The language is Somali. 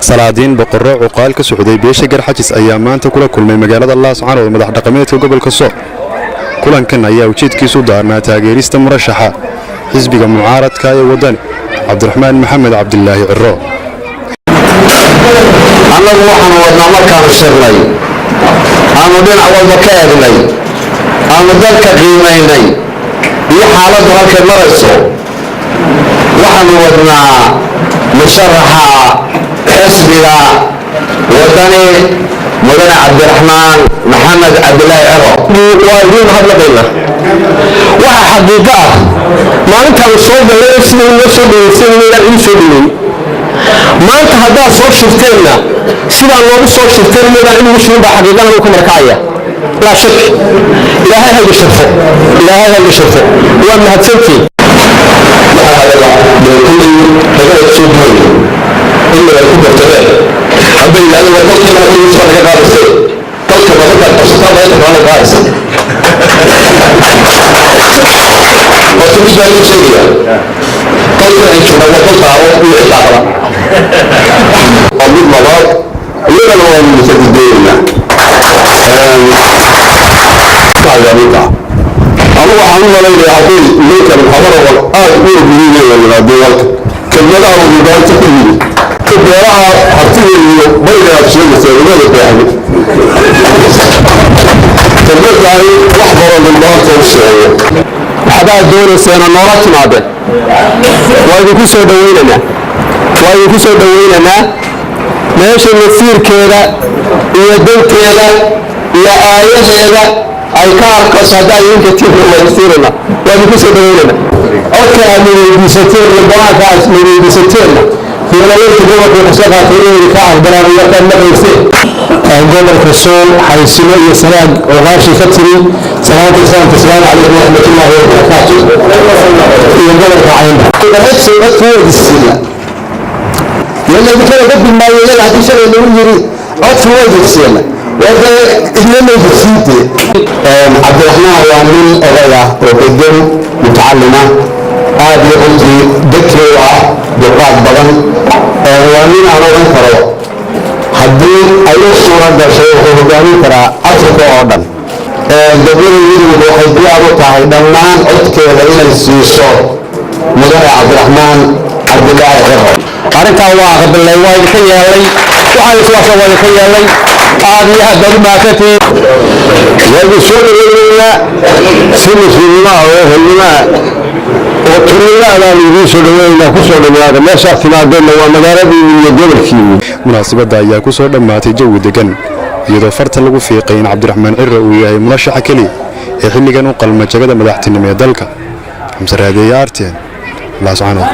Salaadiin, boqorro, cuqaal ka socday beesha Garxajis ayaa maanta kula kulmay magaalada Laascanood madax dhaqameedka gobolka Sool. Kulankan ayaa ujeedkiisu daarnaa taageerista murashaxa xisbiga mucaaradka ee Waddani, Cabdiraxmaan Maxamed Cabdilaahi Ciro. Annagu waxaanu wadnaa, markaanu shirnay, aanu dhinac walba ka eegnay, aanu dalka qiimaynay iyo xaaladdu halkay marayso, waxaanu wadnaa musharaxa xisbiga Wadani, Mudane Cabdiraxmaan Maxamed Cabdilaahi Ciro. Waa idiin mahadnaqaynaa. Waxaa xaqiiqo ah, maalintaanu soo gallay sida noo soo dhaweysan inaan ii soo dhaweyn. Maanta haddaad soo shirteenna, sidaa noogu soo shirteen midaan inugu shirin baa xaqiiqadan uu ka markacaya. Laa shak, Ilaahay hayga sharfo, Ilaahay hayga sharfo. Waa mahadsantiin. Waxaa hadala kulley laga wada soo duwayo in ay ku bartameen hadday yidhahdeen, "War dalkii markii laga qaadaysay, dalka badankaad qabsataa meesha kalena qaadaysa." Horta mid baa loo sheegaya: dalkan ay joogaan waa dal daaro iyo ciddaa qaba. Waa mid labaad, iyagana waanu musadidooynaa. Anigu waxaan u malaynayaa hadday ninkan habarawal aad u ogyihiin inay yimaadeen halka kelmadaha uu mudaanta ku yidhi, beeraha hartida iyo bayga aad sheegaysaa ugada beexday, kelmadaani wax badan dhulbaanta u sheego. Waxbaad doonayseena noola timaadeen, waa idinku soo dhawaynaynaa, waa idinku soo dhawaynaynaa. Meesha masiirkeeda iyo danteeda iyo aayaheeda ay ka arkayso haddaa idinka tiina, waa siinayna, waa idinku soo dhawaynayna. Codka aad weydiisateen iyo go-aanka aad weydiisateenna, fiilaweynta gobolka wuxuu soo qaatay inay ka aqbalaan markaad maqlayseen. Gobolka Sool, Xaysimo iyo Sanaag cuqaashii ka tiri, salaanta islaamka, asalaamu calaykum waraxmatullaahi wabarakaatu, iyo gobolka Caynba. Codka weydiisiina idinkala gudbi maayo iyaga. Haddii shalay lagu yiri codka weydiisiina, iyoleysiinte. Cabdiraxmaan waa nin oday ah oo degan, mutacalima aad iyo runtii daki u ah, dulqaad badan. Waa nin aan oran karo haddii ay u suura gashay wuxuu hogaamin karaa Afrika oo dhan. Dowlada Yurub waxay diyaar u tahay dhammaan codkeeda inay siiso Mudane Cabdiraxmaan Cabdilaahi Ciro. Arrintaa waa aqbalay, waa idinka yeelay, waxaan iswaasa waa idinka yeelay. Aad iyo aad baad u mahadsantihiin. Waynu soo dhaweynaynaa si mas-uulnimaha oo ehelnimaha oo tunimaha baanu idiin soo dhaweynaynaa. Ku soo dhawaada meeshaad timaadeenna, waa magaaladiinni iyo gobolkiinni. Munaasabadda ayaa ku soo dhammaatay jawi degan, iyadoo farta lagu fiiqay in Cabdiraxmaan Ciro uu yahay murashaxa keliya ee xilligan u qalma jagada madaxtinimo ee dalka. Xamse Raadeeye, RTN, Laascanood.